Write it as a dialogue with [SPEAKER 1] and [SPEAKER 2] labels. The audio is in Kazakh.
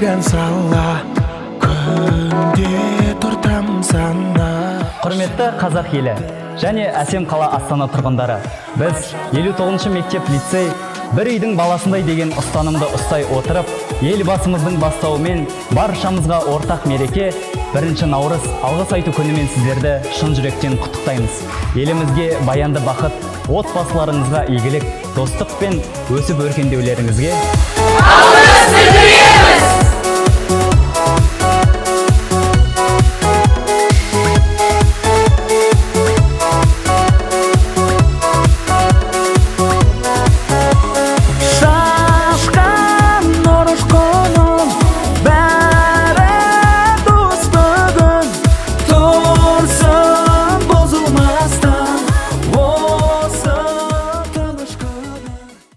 [SPEAKER 1] Жүрек ән сала, күнде тұр тамсана.
[SPEAKER 2] Құрметті қазақ елі және әсем қала Астана тұрғындары, біз 59-шы мектеп лицей бір үйдің баласындай деген ұстанымды ұстай отырып, елбасымыздың бастауымен баршамызға ортақ мереке 1 наурыз алғыс айту күнімен сіздерді шын жүректен құттықтаймыз. Елімізге баянды бақыт, отбасыларыңызға игілік, достық пен өсіп өркендеулеріңізге